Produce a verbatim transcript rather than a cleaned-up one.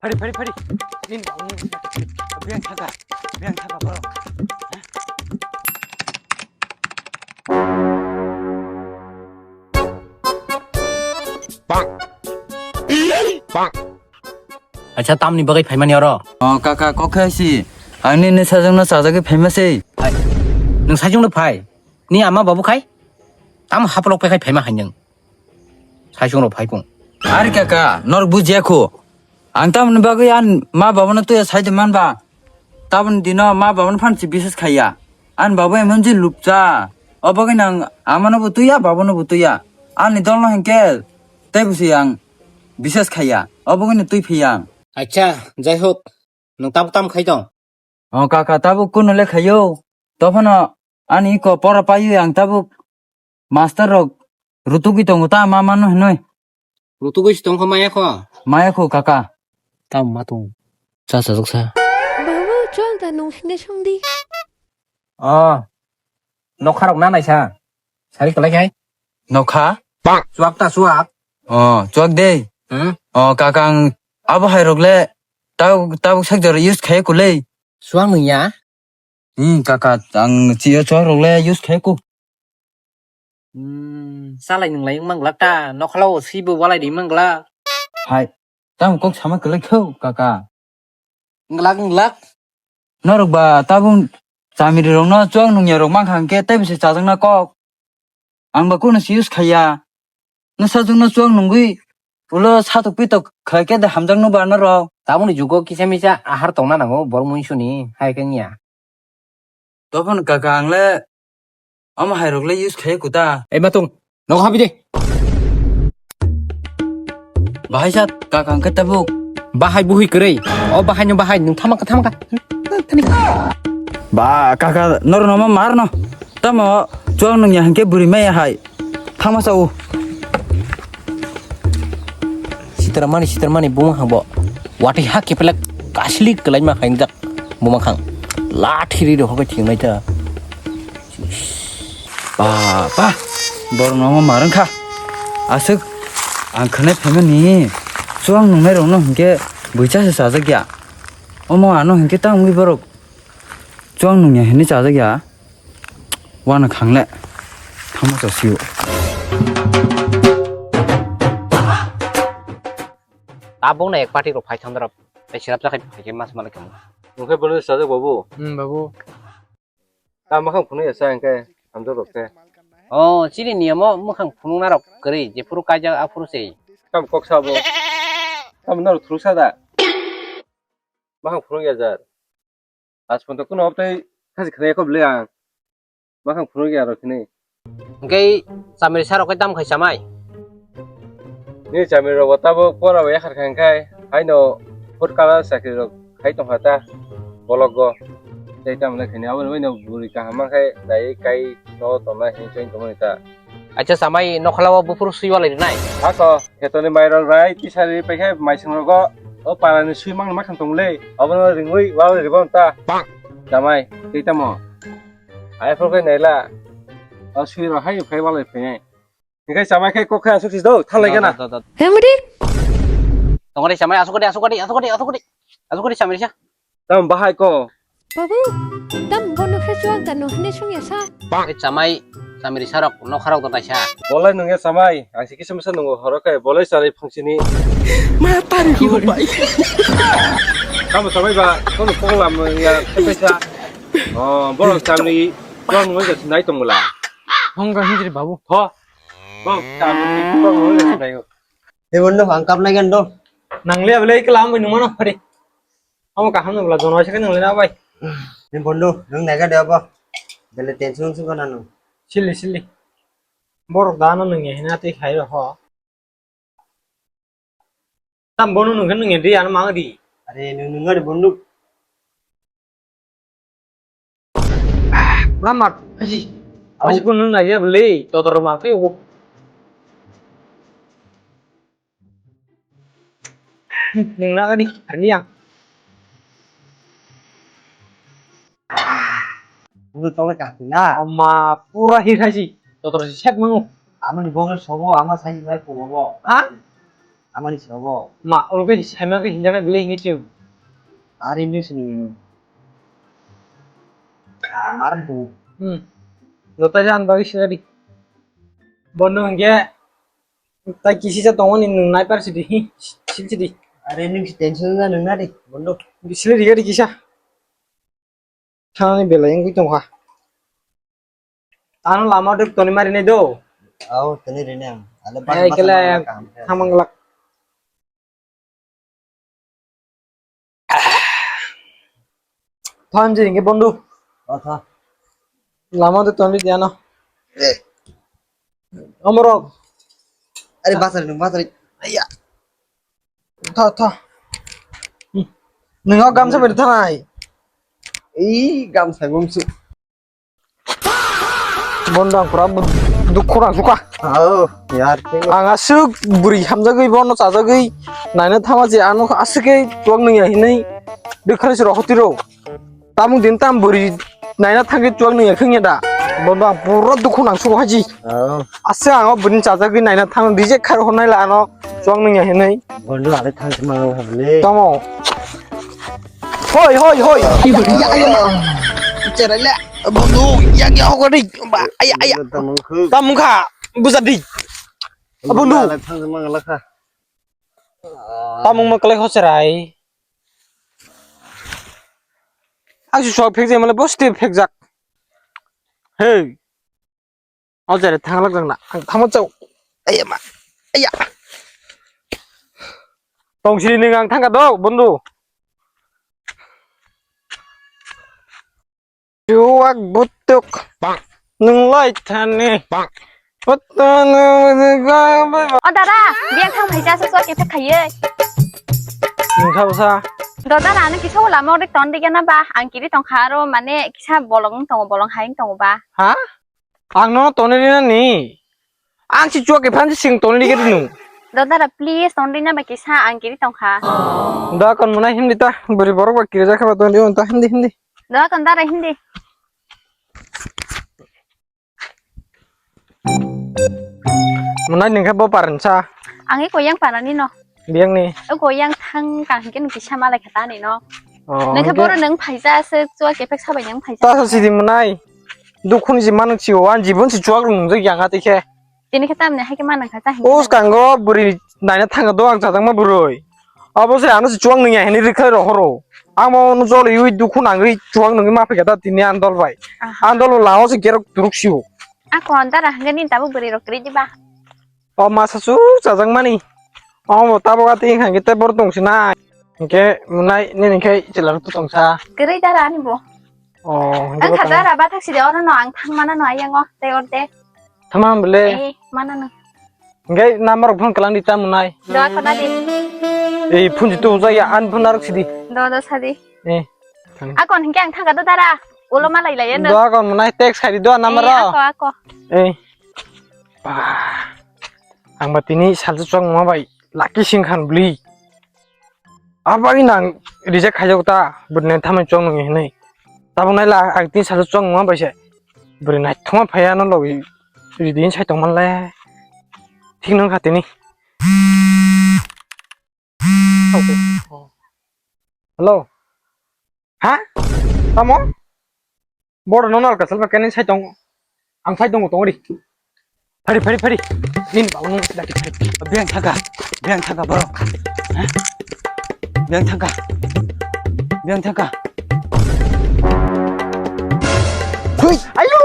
Phari, phari, phari. Nini bangni. Biyang thaka. Biyang thaka borok. Acha, tamni bagwi phaimani oro? O kaka, kok khe si. Ang nini sajwkno chajagwi phaima se. Hai. Nwng sajwkno phai. Ni ama babu khai? Tamo hapolok pai khai phaima hai nwng. Saichung rok phai kung. Ari kaka, norok bujiya kho. Ang tamoni bagwi ang ma babano tuya sai de man ba. Taboni dino ma babano phan si bises khaiya. Ang babo emon je lupcha. O bagwi nang amano bo tuya, babono bo tuya. Ani dolno hinkhe tei bo se ang bises khaiya. O bagwi no twi phiya ang. Acha, jai hok, nwng tabuk tam khai tong? O kaka, tabuk kuno le khaio. Tophano ani iko pora paiwi ang tabuk master rok rutugwi tongo ta ma mano hinwi. Rutugwi si tongkha maya kho? Maya kho kaka. Tam ma tong. Cha cha joksa. Babu, chwng da nung hine song di. O. Nokha rok na naisa. Sari kalai khai. Nokha? Chuak ta chuak. O, chuak de. Hmm? O, kaka ang abo hai rok le tabuk tabuk sak jora use khai kulei. Chuak nung ya? Hmm, kaka, ang chio chorok le use khai ku. Hmm, salai nung lai mang glak ta, nokhla o si bo walai di mang glak. Hai, tamo kok sama kwlai kho, kaka. Glak, glak. Norok ba tabung chamiri rok no chuang nung ya rok mang khang khe tei bisi chajak na kok. Ang ba kuno si use khaiya. Nwsajwkno chuak nungwi ulo satok pitok khlai khe de hamjakno ba norok. Tabukni jugo kisa misa ahar tongna nango borok muinsuni hai khe wngya. Tobon kaka ang le omo hai rok le use khlai kuta. Ei matung, nogo habi de. Bahai sat kaka ang khe tabuk. Bahai buhi kwrwi. O bahai no bahai nwng thamaka thamaka. Ba kaka norno ma marno. Tamo chuang nung ya hingke buri maya hai. Thangma sao. Sitramani, sitramani buma khang bo. Wati ha kepelek kasli kelaima khaingjak buma khang. Lathi ri rok hoke thingmai ta. Ba, ba. Borok no ma rwngkha. Aswk ang khwnai phaimani. Chuang nungnai rok no hingke buicha se chajak ya. Omo ano hingke ta wngwi borok. Chuang nungya hinwi chajak ya. Uano khangle. Thangma chosio. Tabuk na ek party rok phai thang darap. Tai sirap jakai phai khe mas malai kamo. Nungkhe bono chajak babu. Hmm, babu. Ta makhang phunuk ya sa hingke hamjak rok khe. Oh, chini niyamo makhang phunuk narok kwrwi jephuru kaijak aphuru se. Kam kok sabo. Kam narok thuruk sa da. Makhang phunuk ya jar. Aspon to kuno obtai khasi khna yakob le ang. Makhang phunuk ya rok hini. Hingke chamiri sa rok kai tam khai chamai. Ni chamiri rok bo tabuk pora bai yakhar khai khai. Haino food color chakri rok khai tong kha ta. Bolok go. Tei tam le khini abo ni bai no buri kaham ma khai dai kai no tong nai hin cheng tong nai ta. Acha chamai nokhla o buphuru sui walai rinai. Ako, khetoni mairok rai, tisari paikhe maising rogo, o parani sui mangni makhang tong le, obono ringwi walai riba ta. Chamai, tei tamo. Ai phor kai naila. O sui rok hai phai walai phai. Hikai chamai khai kok khai asuk si do, thalai gana. Hemri. Tongori chamai asuk kadi, asuk kadi, asuk kadi, asuk kadi. Asuk kadi chamai sa. Tam bahai ko. Babu, tam bono khe chuang tano hwnwi sung ya sa. E chamai, chamiri sarok, nokharok do kaisa. Bolai nungya chamai, ang si kisa misa nungo horo khe bolai chari phangsini. Ma tari ko bai. Tamo chamai ba, kono pokla mungya khe sa. Oh, borok chamri, borok nungya nai tongmula. Hongga hindri babu. Ho. Borok chamri, borok nungya nai. He bondo, ang kap nai gando. Nang le abele ikla ambai nungmano phari. Amo kaham nang bla jono aise nang le na bai. Ni bondo, nang nai gando abo. Bele tension se gana nung. Sili, sili. Borok da no nung hina te khai ro ho. Tam bono nung nung di ano mang di. Are nung nung gari bondo. Lamar, aji. Aji ko nung nai ya beli, totor ma pe wo. Nung na ni, ani yang. Udah tolak aku na. Ama pura hir haji. Totor si set mangu. Ama ni bongol sobo ama sai nai ko bo. Ah? Amani sabo. Ma, oro ke saima ke hinjana bile hingi chim. Ari ni sini. Aram tu. Hmm. Lotai jan bagi sini di. Bondo hingke. Tai kisi sa tongo ni nung nai par sidi. Hi, sil sidi. Are nung si tension na nung na di. Bondo. Di sili di gadi kisa. Thani belai wngwi tongkha. Ano lama duk toni mari nai do. Au, toni rini ang. Ale bas, eh, bas kela ang yang kam. Thamang lak. Thanji hingke bondu. O, tha. Lama duk toni diano. Omorok. Are basari nung basari. Aya. Tha, tha. Hmm. Nungo gamsa bai thanai. Ih, gamsa gumsu. Bondang pura bu-, dukhu rang suka. Oh, yar, thank you. Ang asuk buri hamjagwi bono chajagwi naina thama je ano asuk ke tuak nungya hinui dukha se rohotiro. Tamung din tam buri naina thangwi chuak nungya khwngya da. Bono ang pura dukhu nang sugo haji. Oh. Ase ang o buri chajagwi naina thang reject khai hornai la ano chuak nungya hinui. Bondo ale thang se mangal habli. Tamo. Hoi, hoi, hoi. Cherai le. Bondo, ya ya hogari. Ba, aya, aya. Tamung khu. Tamung kha. Buja di. Bondo. Ale thang se mangal kha. Tamung ma kalai hoserai. Ang si suak phek jai male bo step phek jak. Hey. O jare thang lak jak na. Ang thamo chau. Aya ma. Aya. Tong sini ning ang thang ka do, bondu. Chuak butuk. Nung lai thani. O dada, biyang thang phaisa se chuak khe khaye. Nung kha bwsa. Do dada, ano kisa lama ori ton dige na ba? Ang kiri tong kha aro mane kisa bolong tongo, bolong haing tongo ba? Ha? Ang no toni rinani. Ang si chuak khe phan sing toni dige nung. Do dada, please ton rina ba kisa, ang kiri tong kha. Da kon mwnai hindi ta, buri borok ba kiri jakha ba toni ta hindi hindi. Do kon dada hindi. Mwnai ningkhe bo paransa. Ang eko yang parani no. Biyang ni. Eko yang thang kang hingke nung kisa malai kha tani no. Oh, ningkhe hingke boro nung phaisa se chuak khe phek sabai nung phaisa. Ta sa sidi mwnai. Dukhuni si manung si o an jibon si chuak rung nung jak yang ha tikhe. Tini khe tamni hai khe manang kha ta hingke. Us kango buri naina thang do ang chajakma burui. Abo se ano se chuak nung ya hini rikha rohoro. Amo no joli ui dukhu nangwi chuak nungwi ma phika ta tini andol bai. Aha. Andol lao se gerok turuk siu. A kon dara hangani tabuk bwrwi rok kwrwi diba? O masa su chajak mani. O bo tabuk ati hangke te bor tong sina. Hingke mwnai nini khe chwla rok tong sa. Kwrwi dara ani bo. O, hingke ang bo kha tong. Dara bathak sidi oro no ang thang mana no ayang o tei orde. Thama bole. Eh, mana no. Hingke number rok phone kalang di ta mwnai. Do khona di. Eh, phone ji tu ja ya an phone arok sidi. Do do sadi. Eh. Akon hingke ang thangka do dara. Ulo malai lai ano. Do akon mwnai text khai di do number ro. Eh, ako, ako. Eh. Bah. Ang ba tini salsa chuak ma bai lucky sing khan bli. Abagwi nang reject khai jago ta bwrwi nai thamani chuak nung hinui. Tabuk nai la ang tini salsa chuak ma bai se. Bwrwi nai thoma phai ano logi. Ridi sai tong man le. Thik nung kha tini. Hello. Ha? Tamo? Boro no nal kasal ba kene sai tong. Ang sai tong tong ri. Phari phari phari. Nin ba unu daki phari. Beng thaka. Beng thaka boro. Ha? Beng thaka. Beng thaka. Hui. Ayo.